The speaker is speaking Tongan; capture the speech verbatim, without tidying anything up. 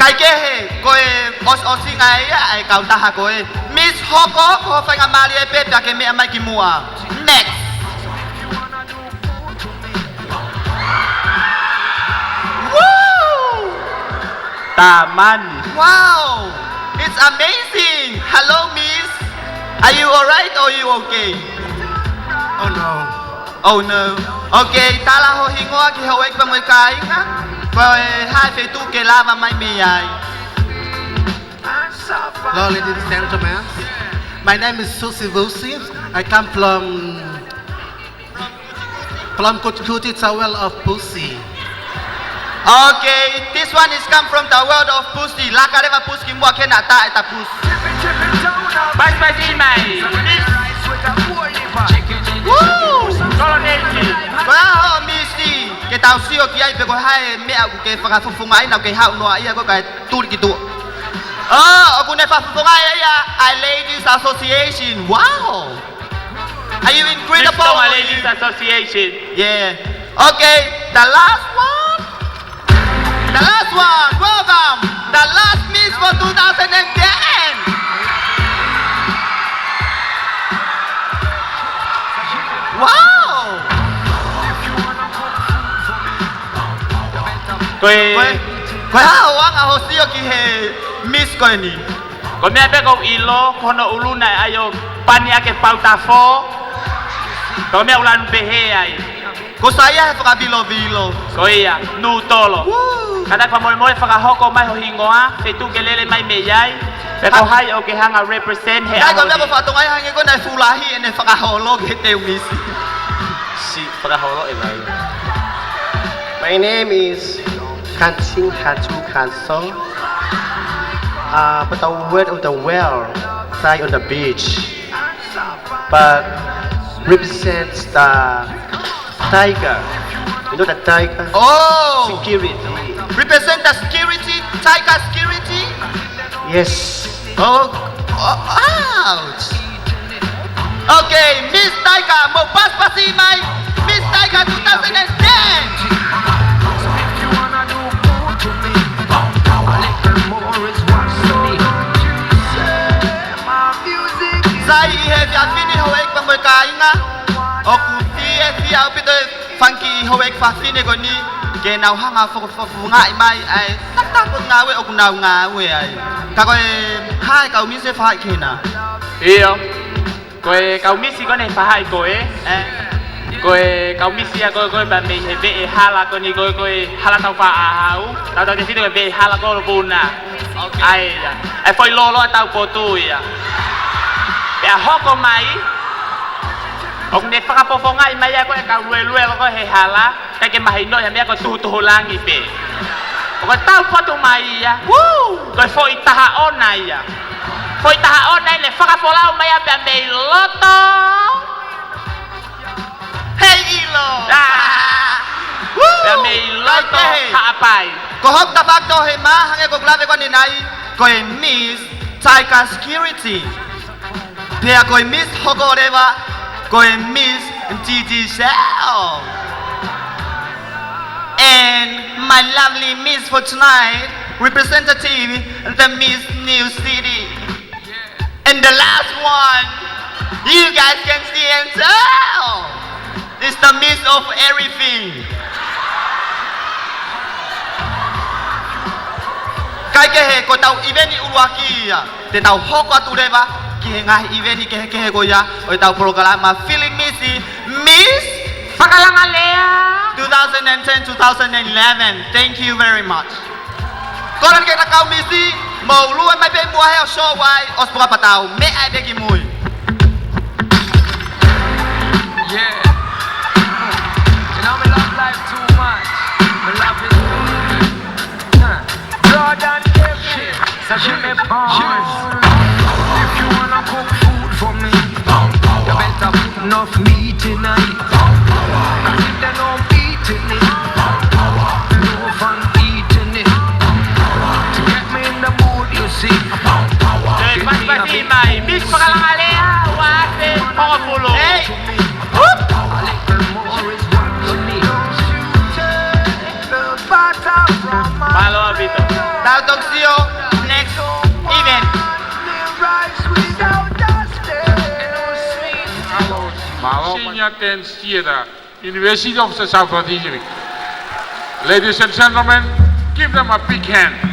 Kaikehe, ko e ʻos-, ʻosinga ia ʻa e kautaha ko ē. Miss, hoko, ko ho faingamālie pē pea ke meʻa mai ki muʻa. Next. Woo! Tamani. Wow! It's amazing! Hello, Miss. Are you alright or you okay? Oh, no. Oh, no. Okay, tala ho hingoa ki houʻeiki pea mo e kāinga. Ko e hā e feituʻu ke lava mai mei ai? Hello, ladies and gentlemen. My name is Susi Vusi. I come from, from Kutikuti, the world of pussy. Okay, this one is come from the world of pussy. Laka leva pusi ki muʻa ke na taʻe ta pusi. Pasipasi mai. Woo! Koloneli. Ko e hā hoʻo misi? Ke tau sio ki ai pe ko e hā e meʻa ʻoku ke fakafofongaʻi, naʻa ke haʻu noa ia ko e kae tuli ki tuʻa. Oh, ʻoku ne fakafofongaʻi ia ʻa e Ladies Association. Wow! Are you incredible? Miss Tonga Ladies Association. Yeah. Okay, the last one. The last one. Welcome. The last Miss for two thousand and ten. Wow! Ko e, ko e, ko e hā hoʻo anga hoʻo sio ki he Miss ko eni? Ko e meʻa pē ʻoku ou ʻilo, ko hono ʻulu naʻe ʻai ʻo pani ʻaki e pauta fō. Ko e meʻa ʻoku lanu pehē ai. Ko sai ia he fakavilovilo. Ko ia, nūtolo. Woo! Kātaki fakamolemole fakahoko mai ho hingoa, feituʻu ke lele mai mei ai. Pe ko hai ʻoku ke hanga represent he ʻaho ni. Ko e meʻa ko e fatongia hangē ko ena e fulahi ʻene fakaholo ke teu misi. Si, fakaholo e vai. My name is Kanting Hatu Kanso. Uh, but the word of the well, side on the beach. But represents the tiger. You know the tiger? Oh! Security. Represent the security, tiger security? Yes. Oh, oh, ouch. Okay, Miss Tiger, mou pasipasi mai, Miss Tiger two thousand and ten. Sai ʻi he efiafi ni houʻeiki pea mo e kāinga, ʻoku fiefia ʻaupito e fanga kiʻi houʻeiki fafine ko eni, ke nau hanga fo-, fo-, fofongaʻi mai ʻa e takitaha ngāue ʻoku nau ngāue ai. Ka ko e hā e kau misi ʻe faʻa ʻi hena? ʻIo. Ko e kau misi ko eni ʻe faʻa ʻi ko ē. Eh. Ko e kau misi ia ko ē, ko ē pea mei he veʻe hala ko eni ko ē, ko e hala tau faʻa ʻaʻau. Tautautefito ko e veʻe hala ko ē ʻo Lopuna. Okay. ʻA ia. ʻA e foʻi lōloa taupotu ia. Pea hoko mai. ʻOku ne fakafofongaʻi mai ia ko ē kau luelue ko ē he hala. ʻIkai ke mahinoʻi ha meʻa, ko e tuhutuhu langi pē. ʻOku taupotu mai ia. Woo! Ko e foʻi taha ʻona ia. Foʻi taha ʻona ia ne fakafolau mai ia pea mei loto. Hei ʻilo. Ah! Woo! Pea mei loto. Kai kehe. Haʻapai. Ko hoku tafaʻaki tohi mā hangē ko ʻeku lave ko eni nai, ko e Miss Tiger Security. Pea ko e Miss hoko leva, ko e Miss T T Cell. And my lovely Miss for tonight, representative, the Miss New City. And the last one, you guys can see and tell. It's the Miss of everything. Kai kehe, ko ʻetau ʻiveni ʻuluaki ia. Te tau hoko atu leva ki he ngaahi ʻiveni kehekehe ko ia ʻo ʻetau polokalama Fili Misi, Miss Fakalangalea two thousand and ten, two thousand and eleven. Thank you very much. Kole ke ta kau misi, mou lue mai pē muʻa he ʻosi ʻoua ʻe ʻosi puka pea tau meʻa ʻe pē ki mui. Yeah. You know me love life too much. Me love it. Huh. Blood and everything. So give me pounds. If you wanna cook food for me, you better put enough meat in it. 'Cause if there's no meat in it, no fun eating it. To get me in the mood, you see. Give me a big, big pussy. Hey. Whoop. A little more is what you need. Mālō ʻaupito. Tau toki sio, next event. Mālō. Senior Dance Theatre, University of the South Pacific. Ladies and gentlemen, give them a big hand.